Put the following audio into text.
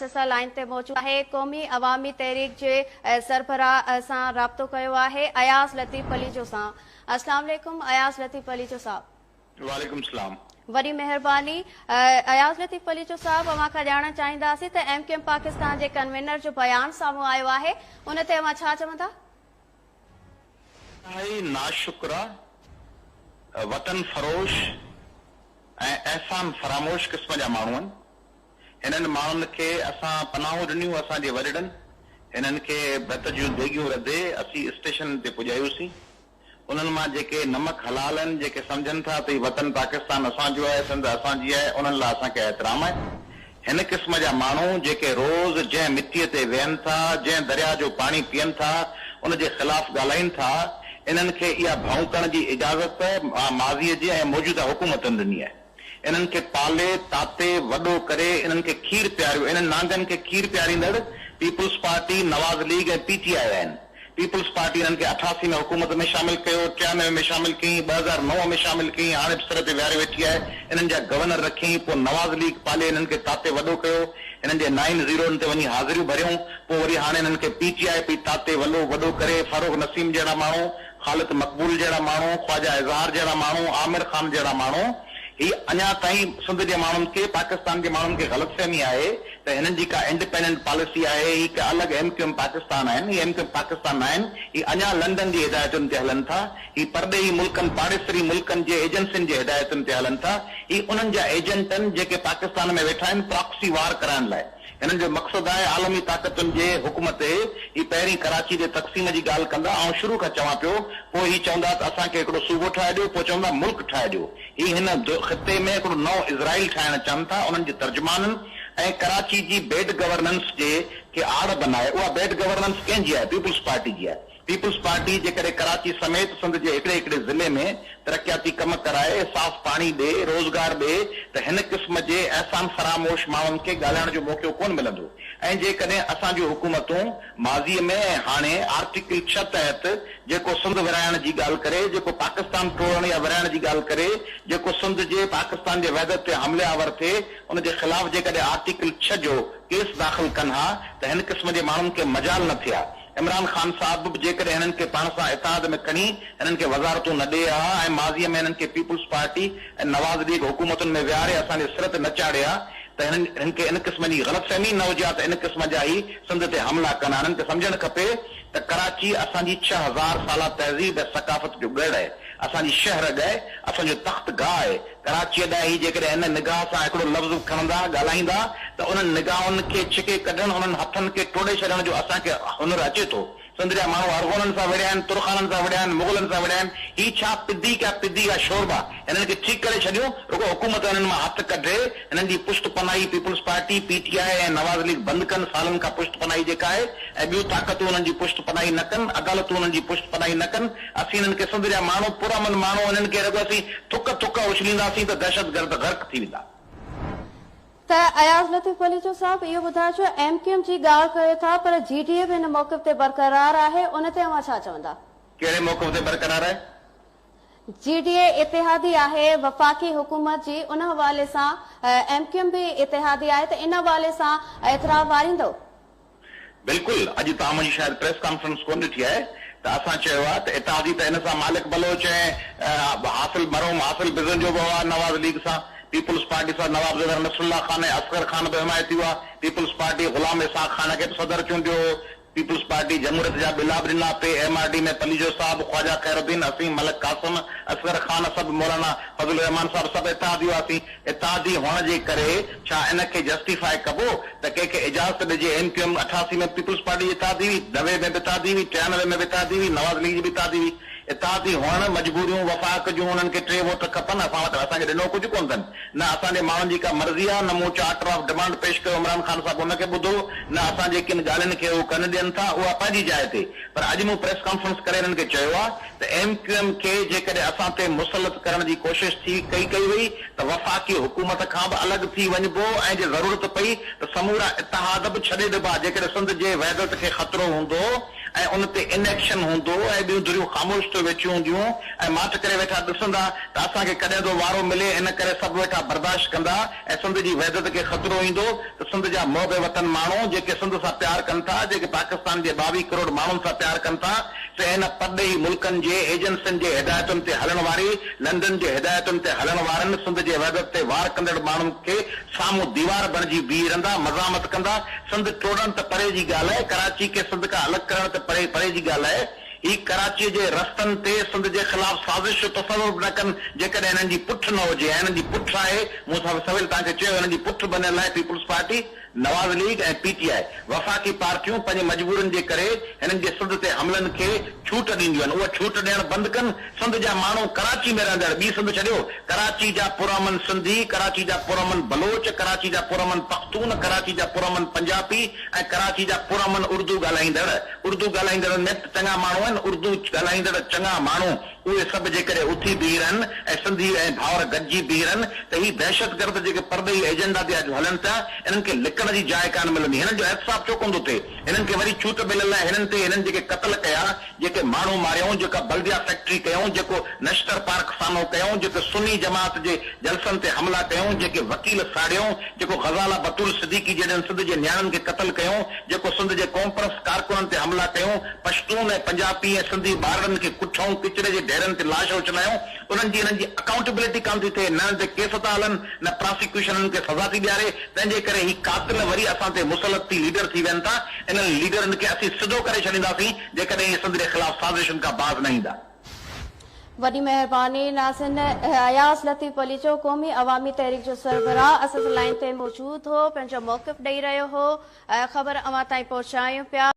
سان لائين تي موجود آهي قومي عوامي تحريڪ جي سربراهه سان رابطو ڪيو آهي اياز لطيف پليجو سان اسلام عليڪم اياز لطيف پليجو صاحب. وعليڪم السلام. وڏي مهرباني اياز لطيف پليجو صاحب اوهان کان ڄاڻڻ چاهينداسين ته ايم ڪيو ايم پاڪستان جي ڪنوينر جو بيان سامهون آيو آهي ان تي اوهان ڇا چوندا؟ انتهائي ناشڪرا، وطن فروش ۽ احسان فراموش قسم جا ماڻهو آهن. هنن ماڻهن کي اسان پناهون ڏنيون، اسان جي وڏڙن هنن کي ڀت جون ديڳيون رڌي اسين اسٽيشن تي پڄايوسين. انهن مان جيڪي نمڪ حلال آهن، جيڪي سمجهن ٿا ته هي وطن پاڪستان اسان جو آهي، سنڌ اسان جي آهي، انهن لاء اسان کي احترام آهي. هن قسم جا ماڻهو جيڪي روز جنهن مٽيء تي ويهن ٿا، جنهن درياء جو پاڻي پيئن ٿا، ان جي خلاف ڳالهائين ٿا، انهن کي اها ڀؤنڪڻ جي اجازت ماضيء جي ۽ موجوده حڪومتن ڏني آهي. انهن کي پالي، تاتي، وڏو ڪري، انهن کي کير پياريو. انهن نانگن کي کير پياريندڙ Peoples Party, Nawaz League ۽ P T I آهن. پيپلز پارٽي انهن کي 88 ۾ حڪومت ۾ شامل ڪيو، 93 ۾ شامل ڪيائين، 2009 ۾ شامل ڪيائين، هاڻي به سر تي ويهاري ويٺي آهي. انهن جا گورنر رکيائين، پوء نواز ليگ پالي انهن کي تاتي وڏو ڪيو، انهن جي نائن زيرون تي وڃي حاضريون ڀريون، پوء وري هاڻي انهن کي پي ٽي آء پئي تاتي ولو وڏو ڪري، فرخ نسيم جهڙا ماڻهو، خالد مقبول جهڙا ماڻهو، خواجه اظهار جهڙا ماڻهو، عامر خان جهڙا ماڻهو، هي اڃا تائين سنڌ جي ماڻهن کي، پاڪستان جي ماڻهن کي غلط فهمي آهي ته هنن جي ڪا انڊيپينڊنٽ پاليسي آهي، هي ڪا الڳ ايم ڪيو ايم پاڪستان آهن، هي ايم ڪيو ايم پاڪستان ناهن، هي اڃا لنڊن جي هدايتن تي هلن ٿا، هي پرڏيهي ملڪن، پاڙيسري ملڪن جي ايجنسين جي هدايتن تي هلن ٿا، هي انهن جا ايجنٽ آهن جيڪي پاڪستان ۾ ويٺا آهن پراڪسي وار ڪرائڻ لاء. هنن جو مقصد آهي عالمي طاقتن جي حڪم تي هي پهرين ڪراچي جي تقسيم جي ڳالهه ڪندا، آئون شروع کان چوان پيو، پوء هي چوندا ته اسان کي هڪڙو صوبو ٺاهي ڏيو، پوء چوندا ملڪ ٺاهي ڏيو. هي هن خطي ۾ هڪڙو نئون اسرائيل ٺاهڻ چاهن ٿا، انهن جي ترجمانن ۽ ڪراچي جي بيڊ گورننس جي کي آڙ بنائي، اها بيڊ گورننس ڪنهن جي آهي؟ پيپلز پارٽي جي آهي. پيپلز پارٽي جيڪڏهن ڪراچي سميت سنڌ جي هڪڙي هڪڙي ضلعي ۾ ترقياتي ڪم ڪرائي، صاف پاڻي ڏي، روزگار ڏي ته هن قسم جي احسان فراموش ماڻهن کي ڳالهائڻ جو موقعو ڪونه ملندو ۽ جيڪڏهن اسان جون حڪومتون ماضي ۾ ۽ هاڻي آرٽيڪل ڇهه تحت جيڪو سنڌ ورهائڻ جي ڳالهه ڪري، جيڪو پاڪستان ٽوڙڻ يا ورهائڻ جي ڳالهه ڪري، جيڪو سنڌ جي پاڪستان جي وحدت تي حملي آور ٿئي ان جي خلاف جيڪڏهن آرٽيڪل ڇهه جو ڪيس داخل ڪن ها ته هن قسم جي ماڻهن کي مجال نه ٿئي ها. عمران خان صاحب به جيڪڏهن هنن کي پاڻ سان اتحاد ۾ کڻي هنن کي وزارتون نه ڏئي ها ۽ ماضيء ۾ هنن کي پيپلز پارٽي ۽ نواز ليگ حڪومتن ۾ ويهاري اسان جي سر تي نه چاڙهي ها ته هنن هن کي ان قسم جي غلط فهمي نه هجي ها ته ان قسم جا هي سنڌ تي حملا ڪن ها. هنن کي سمجهڻ کپي ته ڪراچي اسان جي 6000 سالا تهذيب ۽ ثقافت جو ڳڙهه آهي، اسان جي شهه رڳ آهي، اسان جو تخت گاهه آهي. ڪراچيء ڏانهن هي جيڪڏهن ان نگاهه سان هڪڙو لفظ به کڻندا، ڳالهائيندا ته انهن نگاهن کي ڇڪي ڪڍڻ، انهن هٿن کي ٽوڙي ڇڏڻ جو اسان کي هنر اچي ٿو. سنڌ جا ماڻهو ارغونن سان وڙهيا آهن، ترخانن سان وڙهيا آهن، مغلن سان وڙهيا آهن. هي ڇا پدي ڪيا پدي ڪا شوربا. هنن کي ٺيڪ ڪري ڇڏيون، رڳو حڪومت هنن مان هٿ ڪڍي، هنن جي پشت پناهي Peoples Party, P T I ۽ Nawaz League بند ڪن، سالن کان پشت پناهي جيڪا آهي ۽ ٻيون طاقتون انهن جي پشت پناهي نه ڪن، عدالتون انهن جي پشت پناهي نه ڪن. اسين هنن کي سنڌ جا ماڻهو پرامن ماڻهو هنن کي رڳو اسين ٿڪ ٿڪ اڇلينداسين ته دهشتگرد غرق ٿي ويندا. ته اياز لطيف پليجو صاحب اهو ٻڌائجو ايم ڪيو ايم جي ڳالهه ڪيو ٿا پر جي ڊي اي به هن موقف تي برقرار آهي ان تي اوهان ڇا چوندا؟ ڪهڙي موقف تي برقرار آهي؟ جي ڊي اي اتحادي آهي وفاقي حڪومت جي ان حوالي سان ايم ڪيو ايم به اتحادي آهي ته ان حوالي سان اعتراف واريندو؟ بلڪل اڄ توهان منهنجي شايد پريس ڪانفرنس ڪونه ڏٺي آهي ته اسان چيو آهي ته اتحادي ته هن سان مالڪ بلوچ ۽ حاصل مرحوم حاصل بزنجو به هئا نواز ليگ سان پيپلز پارٽي سان نوابزاده نصرالله خان ۽ اصغر خان به حمايتي هئا پيپلز پارٽي غلام اسحاق خان کي به صدر چونڊيو هو پيپلز پارٽي جمهوريت جا ٻلا به ڏنا P M R D ۾ Palijo صاحب خواجه خيرالدين اسين ملڪ قاسم اصغر خان سڀ مولانا فضل الرحمان صاحب سڀ اتحادي هئاسين اتحادي هئڻ جي ڪري ڇا ان کي جسٽيفاء ڪبو ته ڪنهن کي اجازت ڏجي ايم ڪيو ايم 88 ۾ به پيپلز پارٽي جي اتحادي هئي، 90 ۾ به اتحادي هئي، 93 ۾ به اتحادي هئي، نواز ليگ جي به اتحادي هئي. اتحادي هئڻ مجبوريون وفاق جون انهن کي ٽي ووٽ کپن اسان وٽ اسان کي ڏنو ڪجهه ڪونه اٿن نه اسان جي ماڻهن جي ڪا مرضي آ نه مون چارٽر آف ڊمانڊ پيش ڪيو عمران خان صاحب ان کي ٻڌو نه اسان جي ڪن ڳالهين کي هو ڪن ڏين ٿا اها پنهنجي جاء تي پر اڄ مون پريس ڪانفرنس ڪري انهن کي چيو آ ته ايم ڪيو ايم کي جيڪڏهن اسان تي مسلط ڪرڻ جي ڪوشش ٿي ڪئي ڪئي وئي ته وفاقي حڪومت کان به الڳ ٿي وڃبو ۽ جي ضرورت پئي ته سمورا اتحاد به ڇڏي ڏبا جيڪڏهن سنڌ جي وحدت کي خطرو هوندو ۽ ان تي ان ايڪشن هوندو ۽ ٻيون ڌريون خاموش ٿيو ويٺيون هونديون ۽ ماٺ ڪري ويٺا ڏسندا ته اسان کي ڪڏهن ٿو وارو ملي ان ڪري سڀ ويٺا برداشت ڪندا ۽ سنڌ جي وحدت کي خطرو ايندو ته سنڌ جا محب وطن ماڻهو جيڪي سنڌ سان پيار ڪن ٿا جيڪي پاڪستان جي 22 ڪروڙ ماڻهن سان پيار ڪن ٿا سي هن پرڏيهي ملڪن جي ايجنسين جي هدايتن تي هلڻ واري لنڊن جي هدايتن تي هلڻ وارن سنڌ جي وحدت تي وار ڪندڙ ماڻهن کي سامهون ديوار بڻجي بيهي رهندا، مزاحمت ڪندا، سنڌ ٽوڙڻ ته پري جي ڳالهه آهي، ڪراچي کي سنڌ کان الڳ ڪرڻ ته پري پري جي ڳالهه آهي، هي ڪراچيء جي رستن تي سنڌ جي خلاف سازش جو تصور به نه ڪن، جيڪڏهن هنن جي پٺ نه هجي ۽ هنن جي پٺ آهي، مون سويل توهان کي چيو هنن جي پٺ بنيل آهي peoples party, Nawaz league ۽ P T I, وفاقي پارٽيون پنهنجي مجبورين جي ڪري هنن جي سنڌ تي حملن کي ڇوٽ ڏينديون آهن، اها ڇوٽ ڏيڻ بند ڪن، سنڌ جا ماڻهو ڪراچي ۾ رهندڙ، ٻي سنڌ ڇڏيو، ڪراچي جا پرامن سنڌي، ڪراچي جا پرامن بلوچ، ڪراچي جا پرامن پختون، ڪراچي جا پرامن پنجابي ۽ ڪراچي جا پرامن اردو ڳالهائيندڙ، اردو ڳالهائيندڙن ۾ به چڱا ماڻهو آهن، اردو ڳالهائيندڙ چڱا ماڻهو، اهي سڀ جيڪڏهن اٿي بيهي رهن ۽ سنڌي ۽ ڀائر گڏجي بيهي رهن ته هي دهشتگرد جيڪي پرڏيهي ايجنڊا تي اڄ هلن پيا انهن کي لڪڻ جي جاء ڪانه ملندي. هنن جو احتساب ڇو ڪونه ٿو ٿئي؟ هنن کي وري ڇوٽ مليل آهي هنن تي هنن جيڪي قتل ڪيا، جيڪي ماڻهو ماريائون، جيڪا بلديا فيڪٽري ڪيائون، جيڪو نشتر پارڪ سانحو ڪيائون، جيڪي سني جماعت جي جلسن تي حملا ڪيائون، جيڪي وڪيل ساڙيائون، جيڪو غزالا بتول صديقي جهڙين سنڌ جي نياڻين کي قتل ڪيائون، جيڪو سنڌ جي قومپرست ڪارڪنن تي حملا ڪيائون، پشتون ۽ پنجابي ۽ سنڌي ٻارڙن کي ڪٺئون، ڪچري جي ڍيرن تي لاش اڇلايائون، انهن جي انهن جي اڪائونٽبلٽي ڪانه ٿي ٿئي، نه انهن تي ڪيس ٿا هلن، نه پراسيڪيوشن انهن کي سزا ٿي ڏياري، تنهن جي ڪري هي قاتل وري اسان تي مسلط ٿي ليڊر ٿي ويهن ٿا، انهن ليڊرن کي اسين سڌو ڪري ڇڏينداسين، جيڪڏهن اهي سنڌ جي خلاف سازشن کان باز نه ايندا. وڏي مهرباني ناظرين اياز لطيف پليجو قومي عوامي تحريڪ جو سربراهه اسان سان لائين تي موجود هو پنهنجو موقف ڏئي رهيو هو خبر اوهان تائين پهچايون پيا.